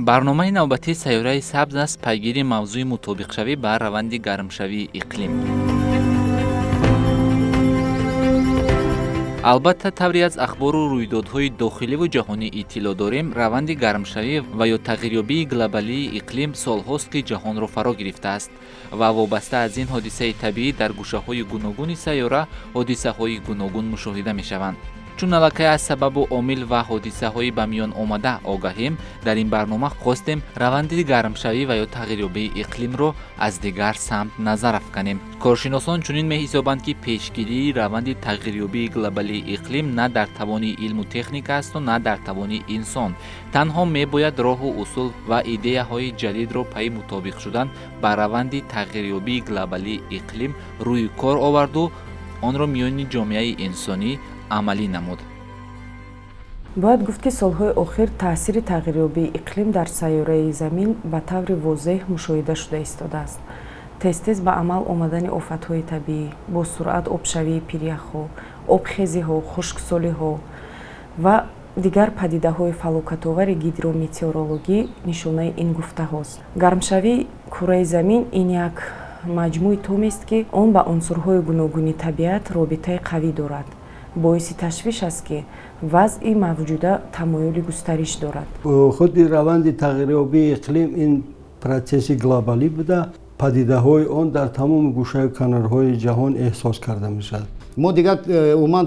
Барномаи навбатии Сайёраи сабз аст, пайгири мавзӯи мутобиқшавӣ ба раванди гармшавии иқлим. Албатта, тавре аз ахбору рӯйдодҳои дохиливу ҷаҳонӣ иттилоъ дорем, раванди гармшавӣ ва ё тағйирёбии глобалии иқлим солҳост, ки ҷаҳонро фаро гирифтааст ва вобаста аз ин ҳодисаи табиӣ дар гӯшаҳои гуногуни сайёра ҳодисаҳои гуногун мушоҳида мешаванд. Чун аллакай аз сабабу омил ва ҳодисаҳои ба миён омада огаҳем, дар ин барнома хостем раванди гармшавӣ ва ё тағйирёбии иқлимро аз дигар самт назар афканем. Коршиносон чунин меҳисобанд, ки пешгирии раванди тағйирёбии глобалии иқлим на дар тавони илму техника асту на дар тавони инсон. Танҳо мебояд роҳу усул ва идеяҳои ҷадидро пайи мутобиқ шудан ба раванди тағйирёбии глобалии иқлим рӯи кор оварду онро миёни ҷомеаи инсонӣ амалӣ намуд. Бояд гуфт, ки солҳои охир таъсири тағйирёбии иқлим дар сайёраи Замин ба таври возеҳ мушоҳида шуда истодааст. Тез-тез ба амал омадани офатҳои табиӣ, бо суръат обшавии пиряхҳо, обхезиҳо, хушксолиҳо ва дигар падидаҳои фалокатовари гидрометеорологӣ нишонаи ин гуфтаҳост. Гармшавии кураи Замин ин як маҷмӯи томест, ки он ба унсурҳои гуногуни табиат робитаи қавӣ дорад. Боиси ташвиш аст, ки вазъи мавҷуда тамоюли густариш дорад. Худи раванди тағйирёбии иқлим ин протсесси глобалӣ буда, падидаҳои он дар тамоми гӯшаю канорҳои ҷаҳон эҳсос карда мешавад. Мо дигар умуман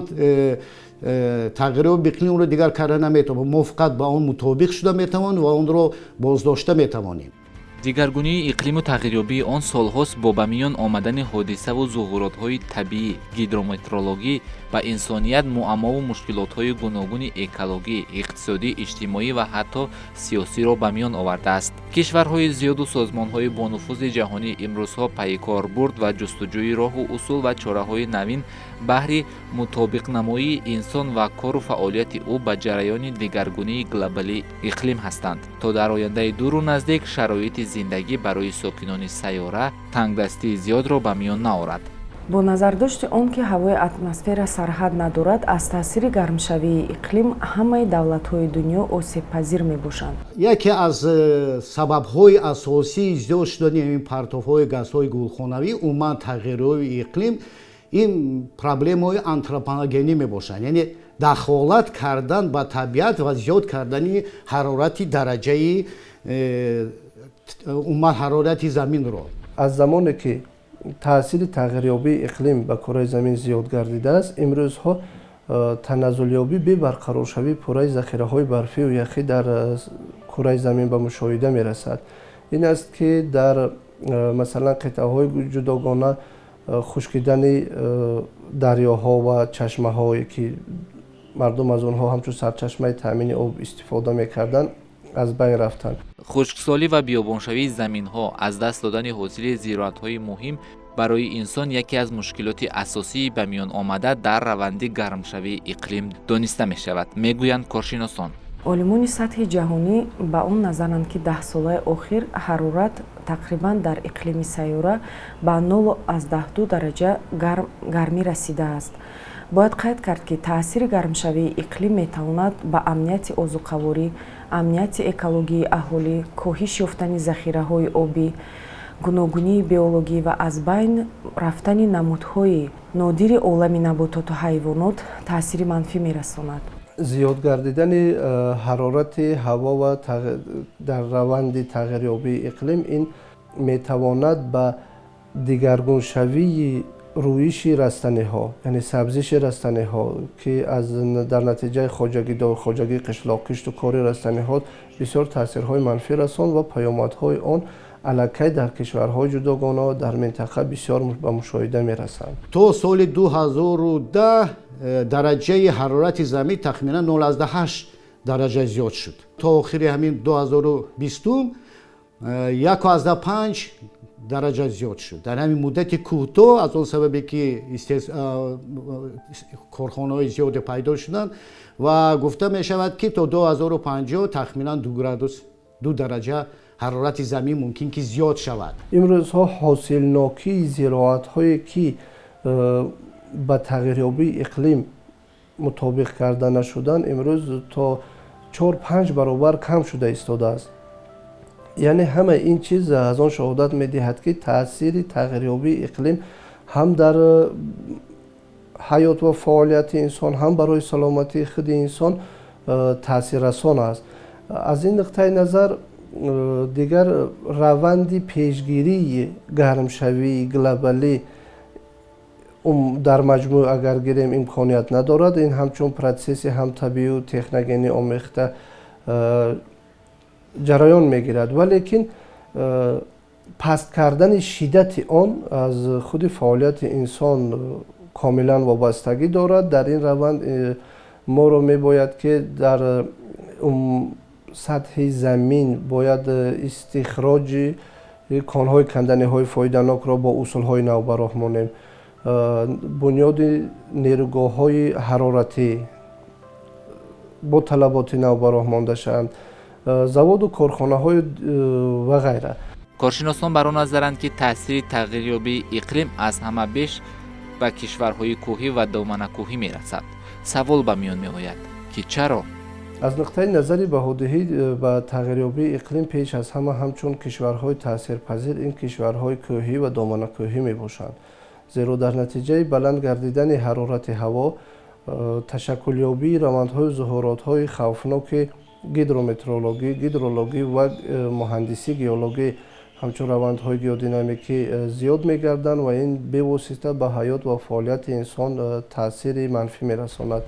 тағйирёбии иқлимро дигар карда наметавонем, мо фақат ба он мутобиқ шуда метавонем ва онро боздошта метавонем. Дигаргунии иқлиму тағйирёбии он солҳост бо ба миён омадани ҳодисаву зуҳуротҳои табиӣ, гидрометеорологӣ ба инсоният муаммову мушкилотҳои гуногуни экологӣ, иқтисодӣ, иҷтимоӣ ва ҳатто сиёсиро ба миён овардааст. Кишварҳои зиёду созмонҳои бонуфузи ҷаҳонӣ имрӯзҳо пайи корбурд ва ҷустуҷӯи роҳу усул ва чораҳои навин баҳри мутобиқнамоии инсон ва кору фаъолияти ӯ ба ҷараёни дигаргунии глобалии иқлим ҳастанд, то дар ояндаи дуру наздик шароити зиндагӣ барои сокинони сайёра тангдастии зиёдро ба миён наорад. Бо назардошти он, ки ҳавои атмосфера сарҳад надорад, аз таъсири гармшавии иқлим ҳамаи давлатҳои дунё осебпазир мебошанд. Яке аз сабабҳои асосии зиёд шудани ин партовҳои газҳои гулхонавӣ, умуман тағйирёбии иқлим, ин проблемаҳои антропогенӣ мебошанд, яъне дахолат кардан ба табиат ва зиёд кардани ҳарорати дараҷаи умуман ҳарорати заминро. Аз замоне ки таъсири тағйирёбии иқлим ба кураи Замин зиёд гардидааст, имрӯзҳо таназзулёбӣ бебарқароршавии пурраи захираҳои барфию яхӣ дар кураи Замин ба мушоҳида мерасад. Ин аст, ки дар масалан қитъаҳои ҷудогона хушкидани дарёҳо ва чашмаҳое, ки мардум аз онҳо ҳамчун сарчашмаи таъмини об истифода мекарданд, аз байн рафтанд. Хушксолӣ ва биёбоншавии заминҳо, аз даст додани ҳосили зироатҳои муҳим барои инсон яке аз мушкилоти асосии ба миён омада дар раванди гармшавии иқлим дониста мешавад, мегӯянд коршиносон. Олимони сатҳи ҷаҳонӣ ба он назаранд, ки даҳсолаи охир ҳарорат тақрибан дар иқлими сайёра ба 0,2 дараҷа гармӣ расидааст. Бояд қайд кард, ки таъсири гармшавии иқлим метавонад ба амнияти озуқаворӣ, амнияти экологии аҳолӣ, коҳиш ёфтани захираҳои обӣ, гуногунии биологӣ ва аз байн рафтани намудҳои нодири олами набототу ҳайвонот таъсири манфӣ мерасонад. Зиёд гардидани ҳарорати ҳаво ва дар раванди тағйирёбии иқлим ин метавонад ба дигаргуншавии рӯиши растаниҳо, яъне сабзиши растаниҳо, ки дар натиҷаи хоҷагии қишлоқ, кишту кори растаниҳо бисёр таъсирҳои манфӣ расонд ва паёмадҳои он аллакай дар кишварҳои ҷудогона дар минтақа бисёр ба мушоҳида мерасанд. То соли 2010 дараҷаи ҳарорати замин тахминан 0,8 дараҷа зиёд шуд. То охири ҳамин 2020 1,5 дараҷа зиёд шуд. Дар ҳамин муддати кӯтоҳ, аз он сабабе ки корхонаҳои зиёде пайдо шуданд ва гуфта мешавад, ки то 2050 тахминан 2 градус, 2 дараҷа ҳарорати замин мумкин ки зиёд шавад. Имрӯзҳо ҳосилнокии зироатҳое, ки ба тағйирёбии иқлим мутобиқ карда нашуданд, имрӯз то 4-5 баробар кам шуда истодааст. Яъне ҳама ин чиз аз он шаҳодат медиҳад, ки таъсири тағйирёбии иқлим ҳам дар ҳаёт ва фаъолияти инсон, ҳам барои саломатии худи инсон таъсиррасон аст. Аз ин нуқтаи назар дигар раванди пешгирии гармшавии глобалӣ дар маҷмӯъ агар гирем имконият надорад. Ин ҳамчун протсесси ҳам табиию техногенӣ омехта ҷараён мегирад, валекин паст кардани шиддати он аз худи фаъолияти инсон комилан вобастагӣ дорад. Дар ин раванд моро мебояд, ки дар сатҳи замин бояд истихроҷи конҳои канданиҳои фоиданокро бо усулҳои нав ба роҳ монем, бунёди нерӯгоҳҳои ҳароратӣ бо талаботи нав ба роҳ монда шаванд, заводу корхонаҳои ва ғайра. Коршиносон бар он назаранд, ки таъсири тағйирёбии иқлим аз ҳама беш ба кишварҳои кӯҳӣ ва доманакӯҳӣ мерасад. Савол ба миён меояд, ки чаро? Аз нуқтаи назари баҳодиҳӣ ба тағйирёбии иқлим пеш аз ҳама ҳамчун кишварҳои таъсирпазир ин кишварҳои кӯҳӣ ва доманакӯҳӣ мебошанд, зеро дар натиҷаи баланд гардидани ҳарорати ҳаво ташаккулёбии равандҳои зуҳуротҳои хавфноки гидрометеорологӣ, гидрологӣ ва муҳандисӣ геологӣ ҳамчун равандҳои геодинамикӣ зиёд мегарданд ва ин бевосита ба ҳаёт ва фаъолияти инсон таъсири манфӣ мерасонад.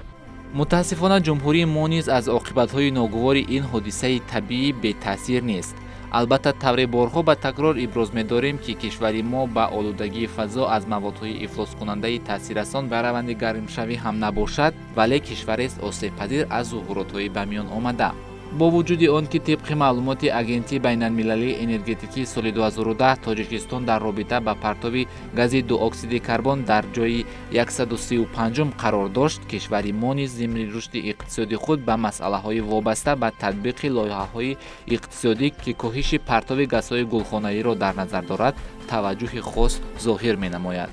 Мутаассифона, ҷумҳурии мо низ аз оқибатҳои ногувори ин ҳодисаи табиӣ бетаъсир нест. Албатта, тавре борҳо ба такрор иброз медорем, ки кишвари мо ба олудагии фазо аз маводҳои ифлоскунандаи таъсиррасон ба раванди гармшавӣ ҳам набошад, вале кишварест осебпазир аз зуҳуротҳои ба миён омада. Бо вуҷуди он ки тибқи маълумоти Агентии байналмилалии энергетикии соли 2010 Тоҷикистон дар робита ба партови гази дуоксиди карбон дар ҷои 135 қарор дошт, кишвари мо низ зимни рушди иқтисоди худ ба масъалаҳои вобаста ба татбиқи лоиҳаҳои иқтисодӣ, ки коҳиши партови газҳои гулхонаиро дар назар дорад, таваҷҷӯҳи хос зоҳир менамояд.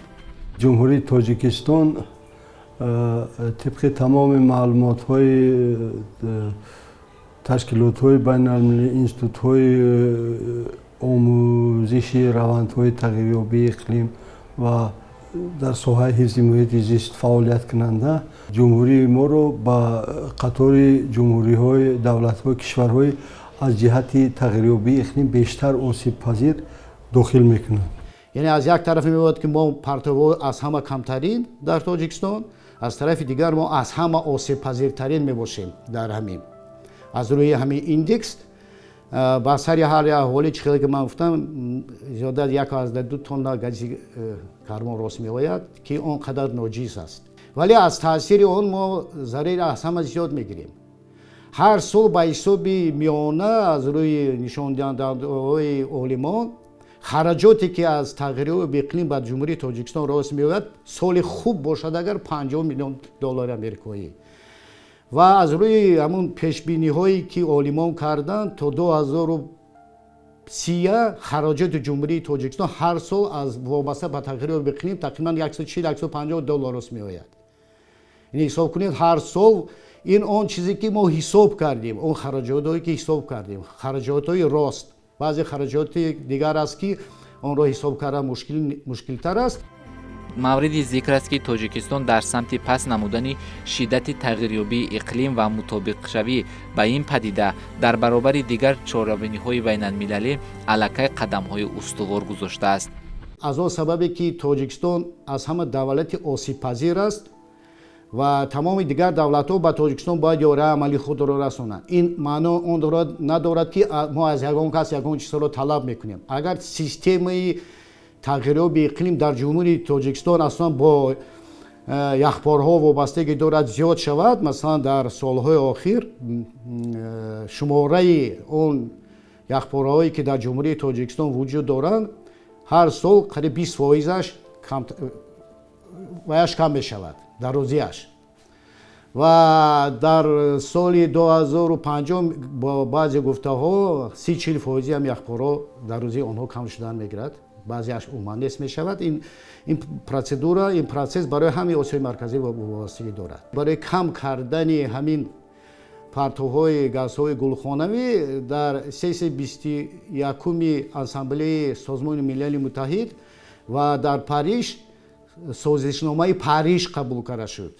Ҷумҳурии Тоҷикистон тибқи тамоми маълумотҳои ташкилотҳои байналмилалӣ, институтҳои омӯзиши равандҳои тағйирёбии иқлим ва дар соҳаи ҳифзи муҳити зист фаъолияткунанда, ҷумҳурии моро ба қатори ҷумҳуриҳои давлатҳо, кишварҳои аз ҷиҳати тағйирёбии иқлим бештар осебпазир дохил мекунанд. Яъне аз як тараф мебояд, ки мо партовҳо аз ҳама камтарин дар Тоҷикистон, аз тарафи дигар мо аз ҳама осебпазиртарин мебошем дар ҳамин. Аз рӯи ҳамин индекс ба сари ҳар аҳолӣ, чӣ хеле ки ман гуфтам, зиёда аз 1,2 тонна гази карбон рост меояд, ки он қадар ноҷиз аст. Вале аз таъсири он мо зарари аз ҳама зиёд мегирем. Ҳар сол ба ҳисоби миёна аз рӯи нишондиҳандаҳои олимон хараҷоте ки аз тағйирёби иқлим ба Ҷумҳурии Тоҷикистон рост меояд, соли хуб бошад агар 50 миллион доллари америкоӣ. Ва аз рӯи ҳамун пешбиниҳое ки олимон карданд, то 2030 хароҷоти Ҷумҳурии Тоҷикистон ҳар сол аз вобаста ба тағйирёби иқлим тақрибан 140-150 доллар рост меояд. Ин ҳисоб кунед, ҳар сол ин он чизе ки мо ҳисоб кардем, он хароҷотҳое ки ҳисоб кардем, хароҷотҳои рост. Баъзе хароҷоти дигар аст, ки онро ҳисоб кардан мушкилтар аст. Мавриди зикр аст, ки Тоҷикистон дар самти паст намудани шиддати тағйирёбии иқлим ва мутобиқшавӣ ба ин падида дар баробари дигар чорабиниҳои байналмилалӣ аллакай қадамҳои устувор гузоштааст. Аз он сабабе ки Тоҷикистон аз ҳама давлати осебпазир аст ва тамоми дигар давлатҳо ба Тоҷикистон бояд ёраи амалии худро расонанд. Ин маъно он надорад, ки мо аз ягон кас ягон чизро талаб мекунем. Агар системаи тағйирёби иқлим дар Ҷумҳурии Тоҷикистон аслан бо яхпорҳо вобастагӣ дорад зиёд шавад, масалан дар солҳои охир шумораи он яхпорҳое ки дар Ҷумҳурии Тоҷикистон вуҷуд доранд, ҳар сол қариб 20%-аш ваяш кам мешавад дарозиаш. Ва дар соли 2050 бо баъзе гуфтаҳо 30-40% ҳам яхпорҳо дарозии онҳо кам шудан мегирад. Баъзеаш умуман нест мешавад. Ин процедура, ин процесс барои ҳамаи Осиёи Марказӣ вобастагӣ дорад. Барои кам кардани ҳамин Партовҳои газҳои гулхонавӣ дар сессияи 21-уми Ассамблеяи Созмони Милали Муттаҳид ва дар Париж Созишномаи Париж қабул карда шуд.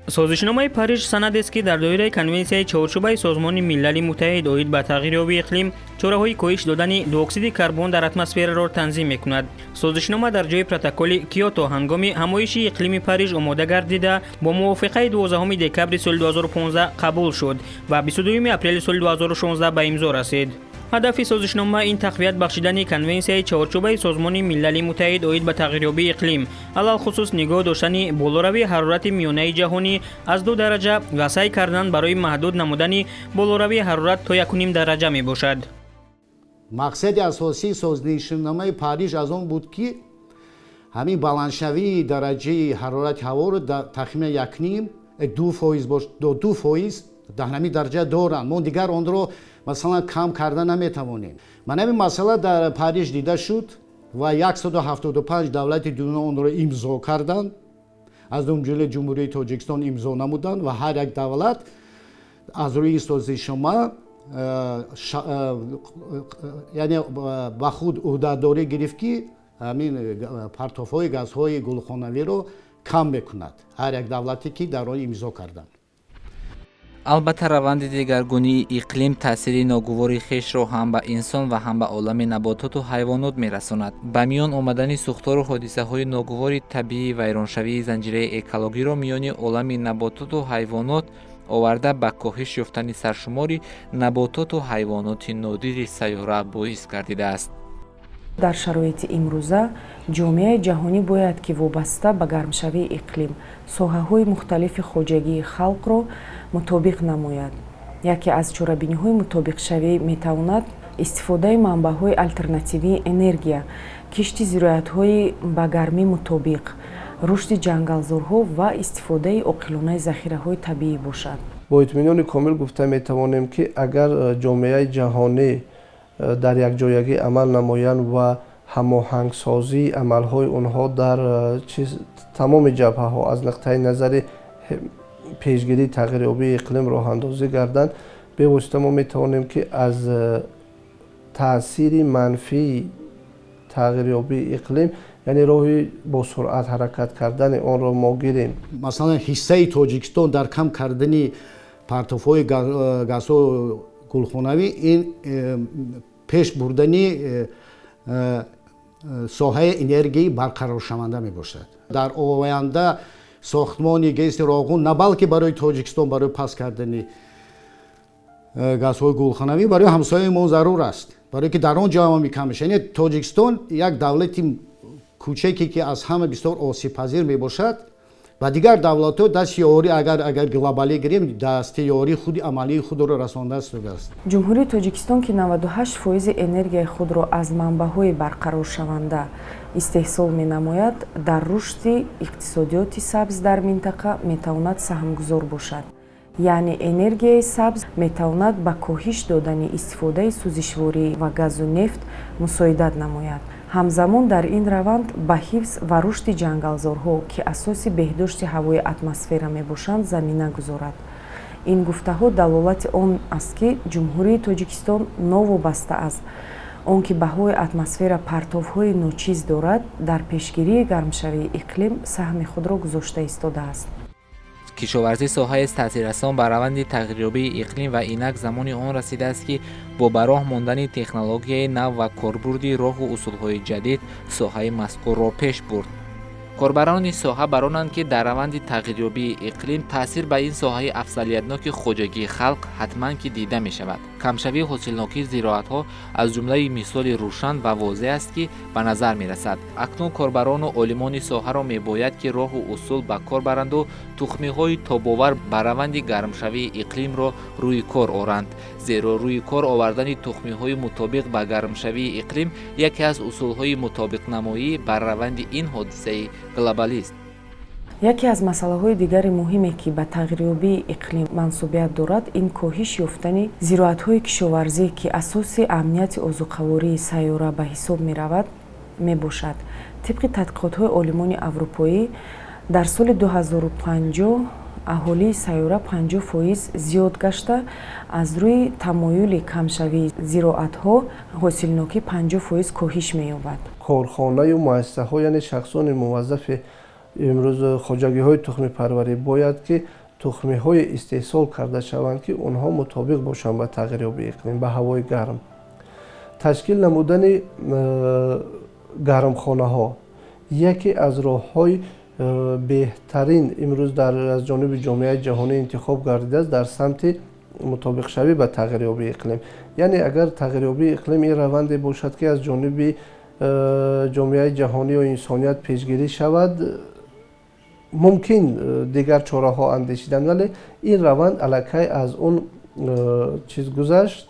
Созишномаи Париж санадест, ки дар доираи Конвенсияи Чорчӯбаи Созмони Милали Муттаҳид оид ба тағйирёбии иқлим чораҳои коҳиш додани дуоксиди карбон дар атмосфераро танзим мекунад. Созишнома дар ҷои протоколи Киото ҳангоми ҳамоиши иқлими Париж омода гардида, бо мувофиқаи 12 декабри соли 2015 қабул шуд ва 22 апрели соли 2016 ба имзо расид. Ҳадафи созишнома ин тақвият бахшидани Конвенсияи Чорчӯбаи Созмони Милали Муттаҳид оид ба тағйирёбии иқлим, алалхусус нигоҳ доштани болоравии ҳарорати миёнаи ҷаҳонӣ аз 2 дараҷа ва саъй кардан барои маҳдуд намудани болоравии ҳарорат то 1,5 дараҷа мебошад. Мақсади асосии Созишномаи Париж аз он буд, ки ҳамин баландшавии дараҷаи ҳарорати ҳаворо тахминан якним 2% бош, 2% дар ҳамин дараҷа доранд. Мо дигар онро, масалан, кам карда наметавонем. Ман ҳамин масъала дар Париж дида шуд ва 175 давлати дунё онро имзо карданд, аз ҷумла Ҷумҳурии Тоҷикистон имзо намуданд, ва ҳар як давлат аз рӯи созишнома яъне ба худ ӯҳдадорӣ гирифт, ки ҳамин партовҳои газҳои гулхонавиро кам мекунад, ҳар як давлате, ки дар он имзо карданд. Албатта, раванди дигаргунии иқлим таъсири ногувори хешро ҳам ба инсон ва ҳам ба олами набототу ҳайвонот мерасонад. Ба миён омадани сӯхтору ҳодисаҳои ногувори табиӣ вайроншавии занҷираи экологиро миёни олами набототу ҳайвонот оварда, ба коҳиш ёфтани саршумори набототу ҳайвоноти нодири сайёра боис гардидааст. Дар шароити имрӯза ҷомеаи ҷаҳонӣ бояд ки вобаста ба гармшавии иқлим соҳаҳои мухталифи хоҷагии халқро мутобиқ намояд. Яке аз чорабиниҳои мутобиқшавӣ метавонад истифодаи манбаъҳои алтернативии энергия, кишти зироатҳои ба гармӣ мутобиқ, рушди ҷангалзорҳо ва истифодаи оқилонаи захираҳои табиӣ бошад. Бо итминони комил гуфта метавонем, ки агар ҷомеаи ҷаҳонӣ дар якҷоягӣ амал намоянд ва ҳамоҳангсозии амалҳои онҳо дар тамоми ҷабҳаҳо аз нуқтаи назари пешгирии тағйирёбии иқлим роҳандозӣ гарданд, бевосита мо метавонем, ки аз таъсири манфии тағйирёбии иқлим, яъне роҳи босуръат ҳаракат кардани онро мо гирем. Масалан, ҳиссаи Тоҷикистон дар кам кардани партовҳои газҳо гулхонавӣ ин пеш бурдани соҳаи энергияи барқароршаванда мебошад. Дар оянда сохтмони ГЭСи Роғун на балки барои Тоҷикистон, барои паст кардани газҳои гулхонавӣ барои ҳамсояи мо зарур аст, барое ки дар он ҷо ҳам кам мешавад. Яъне Тоҷикистон як давлати кӯчаке, ки аз ҳама бисёр осебпазир мебошад ва дигар давлатҳо дасти ёрӣ, агар глобалӣ гирем, дасти ёрии худи амалии худро расонда истодааст. Ҷумҳурии Тоҷикистон, ки 98 фоизи энергияи худро аз манбаъҳои барқароршаванда истеҳсол менамояд, дар рушди иқтисодиёти сабз дар минтақа метавонад саҳмгузор бошад. Яъне энергияи сабз метавонад ба коҳиш додани истифодаи сӯзишворӣ ва газу нефт мусоидат намояд. Ҳамзамон дар ин раванд ба ҳифз ва рушди ҷангалзорҳо, ки асоси беҳдошти ҳавои атмосфера мебошанд, замина гузорад. Ин гуфтаҳо далолати он аст, ки Ҷумҳурии Тоҷикистон новобаста аз он ки ба ҳавои атмосфера партовҳои ночиз дорад, дар пешгирии гармшавии иқлим саҳми худро гузошта истодааст. Кишоварзӣ соҳаест таъсиррасон ба раванди тағйирёбии иқлим ва инак замони он расидааст, ки бо ба роҳ мондани технологияи нав ва корбурди роҳу усулҳои ҷадид соҳаи мазкурро пеш бурд. Корбарони соҳа баронанд, ки дар раванди тағйирёбии иқлим таъсир ба ин соҳаи афзалиятноки хоҷагии халқ ҳатман ки дида мешавад. Камшавии ҳосилнокии зироатҳо аз ҷумлаи мисоли рӯшан ва возеҳ аст, ки ба назар мерасад. Акнун корбарону олимони соҳаро мебояд, ки роҳу усул ба кор баранду тухмиҳои тобовар ба раванди гармшавии иқлимро рӯи кор оранд, зеро рӯи кор овардани тухмиҳои мутобиқ ба гармшавии иқлим яке аз усулҳои мутобиқнамоӣ бар раванди ин ҳодисаи глобалист. Яке аз масъалаҳои дигари муҳиме, ки ба тағйирёбии иқлим мансубият дорад, ин коҳиш ёфтани зироатҳои кишоварзӣ, ки асоси амнияти озуқавории сайёра ба ҳисоб меравад, мебошад. Тибқи тадқиқотҳои олимони аврупоӣ, дар соли 2050 Аҳолии сайёра 50% зиёд гашта, аз рӯи тамоюли камшавии зироатҳо ҳосилнокӣ 50% коҳиш меёбад. Корхонаю муассисаҳо, яъне шахсони муваззафи имрӯз хоҷагиҳои тухмипарварӣ бояд ки тухмиҳое истеҳсол карда шаванд, ки онҳо мутобиқ бошанд ба тағйирёбии иқлим, ба ҳавои гарм. Ташкил намудани гармхонаҳо яке аз роҳҳои беҳтарин имрӯз аз ҷониби ҷомеаи ҷаҳонӣ интихоб гардидааст дар самти мутобиқшавӣ ба тағйирёбии иқлим. Яъне агар тағйирёбии иқлим ин раванде бошад, ки аз ҷониби ҷомеаи ҷаҳонӣ ё инсоният пешгирӣ шавад, мумкин дигар чораҳо андешидан, вале ин раванд аллакай аз он чиз гузашт,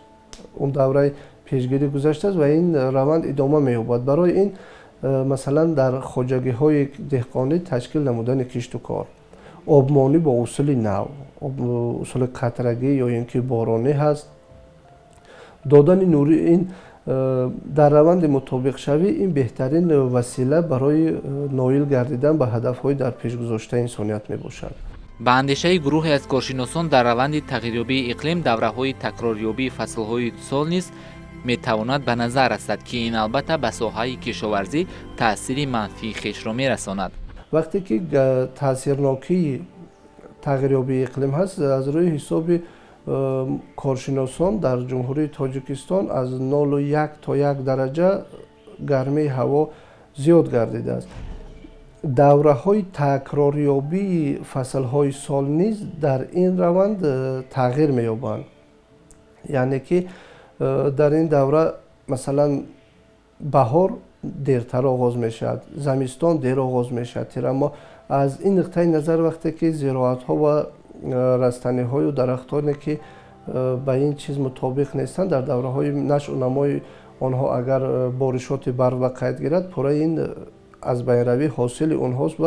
он давраи пешгирӣ гузаштааст ва ин раванд идома меёбад. Барои ин масалан дар хоҷагиҳои деҳқонӣ ташкил намудани кишту кор, обмонӣ бо усули нав, усули қатрагӣ ё ин ки боронӣ ҳаст, додани нури ин дар раванди мутобиқшавӣ ин беҳтарин васила барои ноил гардидан ба ҳадафҳои дар пешгузоштаи инсоният мебошад. Ба андешаи гурӯҳе аз коршиносон, дар раванди тағйирёбии иқлим давраҳои такрорёбии фаслҳои сол низ метавонад ба назар расад, ки ин албатта ба соҳаи кишоварзӣ таъсири манфии хешро мерасонад. Вақте ки таъсирнокии тағйирёбии иқлим ҳаст, аз рӯи ҳисоби коршиносон дар Ҷумҳурии Тоҷикистон аз 0,1 то 1 дараҷа гармии ҳаво зиёд гардидааст. Давраҳои такрорёбии фаслҳои сол низ дар ин раванд тағйир меёбанд. Яъне ки дар ин давра масалан баҳор дертар оғоз мешавад, замистон дер оғоз мешавад, тирамоҳ. Аз ин нуқтаи назар вақте ки зироатҳо ва растаниҳою дарахтоне ки ба ин чиз мутобиқ нестанд, дар давраҳои нашъу намои онҳо агар боришоти барф ба қайд гирад, пурраи ин аз байнравии ҳосили онҳост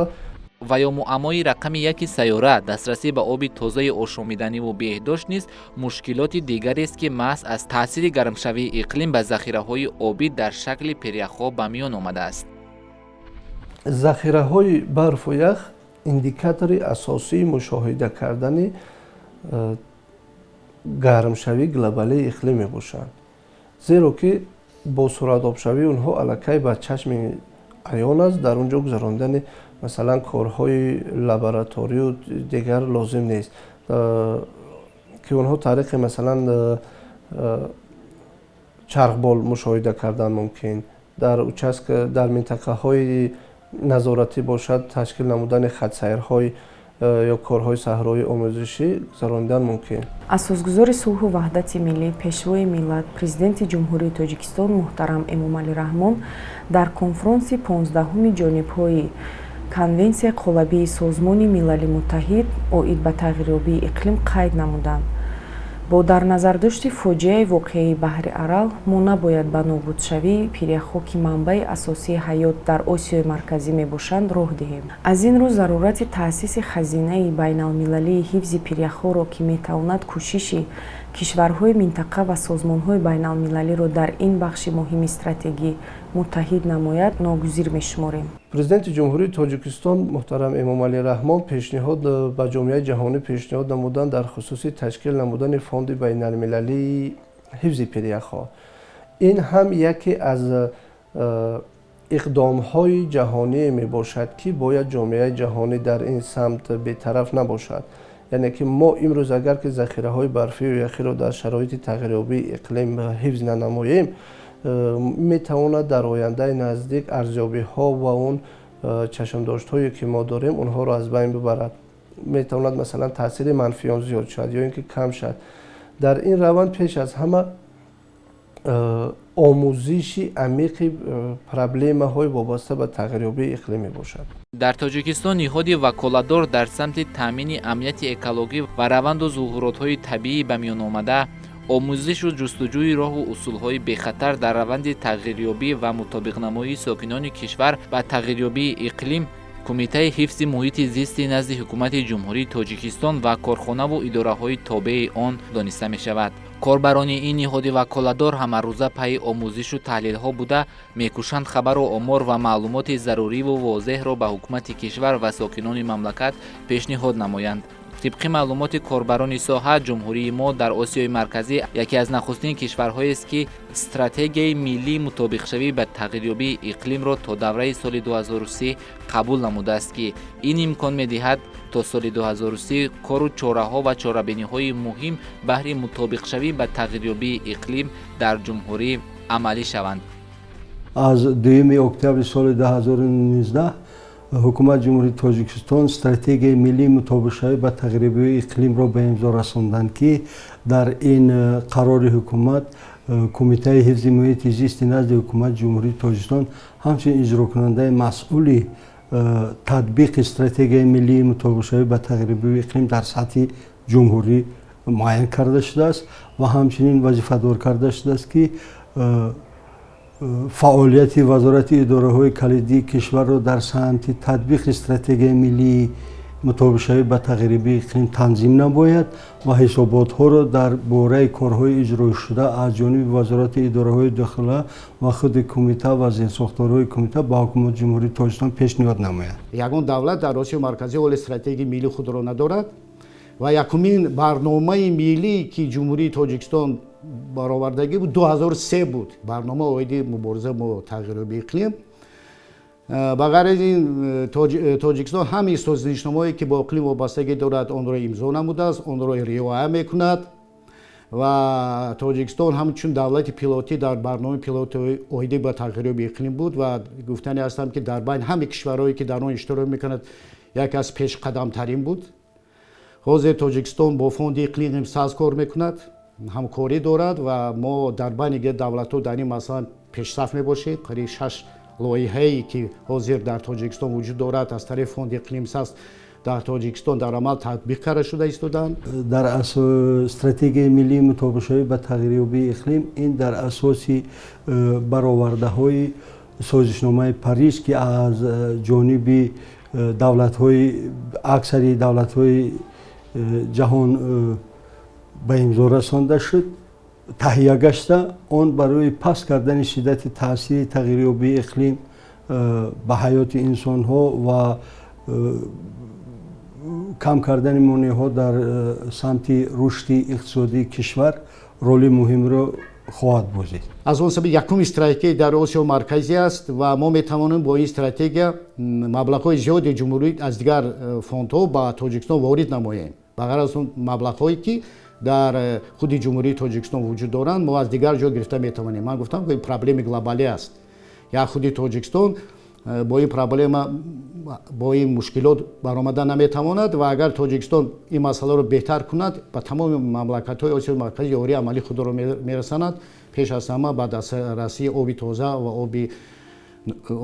ва ё муаммои рақами яки сайёра, дастрасӣ ба оби тозаи ошомиданиву беҳдошт низ мушкилоти дигарест, ки маҳз аз таъсири гармшавии иқлим ба захираҳои обӣ дар шакли пиряхҳо ба миён омадааст. Захираҳои барфу ях индикатори асосии мушоҳида кардани гармшавии глобалии иқлим мебошанд, зеро ки бо суръатобшавии онҳо аллакай ба чашми аён аст. Дар он ҷо гузарондани масалан корҳои лабораторию дигар лозим нест, ки онҳо тариқи масалан чархбол мушоҳида кардан мумкин. Дар участка, дар минтақаҳои назоратӣ бошад, ташкил намудани хатсайрҳои ё корҳои саҳроии омӯзишӣ гузаронидан мумкин. Асосгузори сулҳу ваҳдати миллӣ, пешвои миллат, Президенти Ҷумҳурии Тоҷикистон муҳтарам Эмомалӣ Раҳмон дар конфронси 15-уми ҷонибҳои Конвенсияи қолабии Созмони Милали Муттаҳид оид ба тағйирёбии иқлим қайд намуданд: бо дар назардошти фоҷиаи воқеаи баҳри Арал мо набояд ба нобудшавии пиряхҳо, ки манбаи асосии ҳаёт дар Осиёи Марказӣ мебошанд, роҳ диҳем. Аз ин рӯ зарурати таъсиси хазинаи байналмилалии ҳифзи пиряхҳоро, ки метавонад кӯшиши кишварҳои минтақа ва созмонҳои байналмилалиро дар ин бахши муҳими стратегӣ муттаҳид намояд, ногузир мешуморем. Президенти Ҷумҳурии Тоҷикистон муҳтарам Эмомалӣ Раҳмон пешниҳод ба ҷомеаи ҷаҳонӣ пешниҳод намуданд дар хусуси ташкил намудани фонди байналмилалии ҳифзи пиряхҳо. Ин ҳам яке аз иқдомҳои ҷаҳоние мебошад, ки бояд ҷомеаи ҷаҳонӣ дар ин самт бетараф набошад. Яъне ки мо имрӯз агар ки захираҳои барфию яхиро дар шароити тағйирёбии иқлим ҳифз нанамоем, метавонад дар ояндаи наздик арзёбиҳо ва он чашмдоштҳое ки мо дорем онҳоро аз байн бибарад. Метавонад масалан таъсири манфии он зиёд шавад ё ин ки кам шавад. Дар ин раванд пеш аз ҳама омӯзиши амиқи проблемаҳои вобаста ба тағйирёбии иқлим мебошад. Дар Тоҷикистон ниҳоди ваколатдор дар самти таъмини амнияти экологӣ ва раванду зуҳуротҳои табиӣ ба миён омада, омӯзишу ҷустуҷӯи роҳу усулҳои бехатар дар раванди тағйирёбӣ ва мутобиқнамоии сокинони кишвар ба тағйирёбии иқлим, Кумитаи ҳифзи муҳити зисти назди Ҳукумати Ҷумҳурии Тоҷикистон ва корхонаву идораҳои тобеи он дониста мешавад. Корбарони ин ниҳоди ваколатдор ҳамарӯза пайи омӯзишу таҳлилҳо буда, мекӯшанд хабару омор ва маълумоти заруриву возеҳро ба ҳукумати кишвар ва сокинони мамлакат пешниҳод намоянд. Тибқи маълумоти корбарони соҳа, ҷумҳурии мо дар Осиёи Марказӣ яке аз нахустин кишварҳоест, ки стратегияи миллии мутобиқшавӣ ба тағйирёбии иқлимро то давраи соли 2030 қабул намудааст, ки ин имкон медиҳад то соли 2030 кору чораҳо ва чорабиниҳои муҳим баҳри мутобиқшавӣ ба тағйирёбии иқлим дар ҷумҳурӣ амалӣ шаванд. Аз 2 октябри соли 2019 ҳукумати Ҷумҳурии Тоҷикистон стратегияи миллии мутобиқшавӣ ба тағйирёбии иқлимро ба имзо расонданд, ки дар ин қарори ҳукумат Кумитаи ҳифзи муҳити зисти назди ҳукумати Ҷумҳурии Тоҷикистон ҳамчунин иҷрокунандаи масъули татбиқи стратегияи миллии мутобиқшавӣ ба тағйирёбии иқлим дар сатҳи ҷумҳурӣ муайян карда шудааст ва ҳамчунин вазифадор карда шудааст, ки фаъолияти вазорати идораҳои калидии кишварро дар самти татбиқи стратегияи миллии мутобиқшавӣ ба тағйирёбии иқлим танзим намояд ва ҳисоботҳоро дар бораи корҳои иҷрошуда аз ҷониби вазорати идораҳои дохила ва худи кумита ва зерсохторҳои кумита ба ҳукумати Ҷумҳурии Тоҷикистон пешниҳод намояд. Ягон давлат дар Осиёи Марказӣ ҳоле стратегияи миллии худро надорад ва якумин барномаи миллӣ, ки Ҷумҳурии Тоҷикистон баровардагӣ буд, 2003 буд, барнома оиди мубориза бо тағйирёбии иқлим. Ба ғайр аз ин, Тоҷикистон ҳамаи созишномаҳое, ки бо иқлим вобастагӣ дорад, онро имзо намудааст, онро риоя мекунад ва Тоҷикистон ҳамчун давлати пилотӣ дар барномаи пилоти оиди ба тағйирёбии иқлим буд ва гуфтани ҳастам, ки дар байни ҳамаи кишварҳое, ки дар он иштирок мекунад, яке аз пешқадамтарин буд. Ҳозир Тоҷикистон бо фонди иқлим саз кор мекунад, ҳамкорӣ дорад ва мо дар байни давлатҳо дар ин масъала пешсаф мебошем. Қариб 6 лоиҳае, ки ҳозир дар Тоҷикистон вуҷуд дорад, аз тарафи фонди иқлимсаз дар Тоҷикистон дар амал татбиқ карда шуда истоданд. Дар стратегияи миллии мутобиқшавӣ ба тағйирёбии иқлим ин дар асоси баровардаҳои созишномаи Париж, ки аз ҷониби давлатҳои аксари давлатҳои ҷаҳон ба имзо расонда шуд, таҳия гашта, он барои паст кардани шиддати таъсири тағйирёбии иқлим ба ҳаёти инсонҳо ва кам кардани монеаҳо дар самти рушди иқтисодии кишвар роли муҳимро хоҳад бозид. Аз он сабаб якум стратегия дар Осиёи Марказӣ аст ва мо метавонем бо ин стратегия маблағҳои зиёди ҷумҳурӣ аз дигар фондҳо ба Тоҷикистон ворид намоем. Ба ғайр аз он маблағҳое, ки дар худи Ҷумҳурии Тоҷикистон вуҷуд доранд, мо аз дигар ҷо гирифта метавонем. Ман гуфтам, ки ин проблеми глобалӣ аст. Як худи Тоҷикистон бо ин проблема, бо ин мушкилот баромада наметавонад ва агар Тоҷикистон ин масъаларо беҳтар кунад, ба тамоми мамлакатҳои Осиёи Марказӣ ёрии амалии худро мерасонад, пеш аз ҳама ба дастрасии оби тоза ва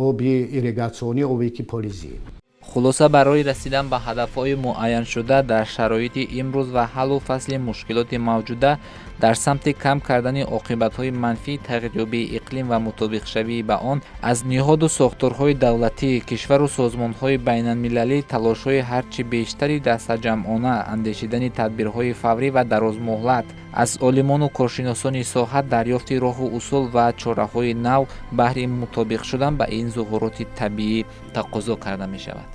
оби ирригатсионӣ, оби ки полизӣ. Хулоса, барои расидан ба ҳадафҳои муайяншуда дар шароити имрӯз ва ҳаллу фасли мушкилоти мавҷуда дар самти кам кардани оқибатҳои манфии тағйирёбии иқлим ва мутобиқшавӣ ба он, аз ниҳоду сохторҳои давлатӣ, кишвару созмонҳои байналмилалӣ талошҳои ҳарчи бештари дастаҷамъона, андешидани тадбирҳои фаврӣ ва дарозмуҳлат, аз олимону коршиносони соҳа дарёфти роҳу усул ва чораҳои нав баҳри мутобиқ шудан ба ин зуҳуроти табиӣ тақозо карда мешавад.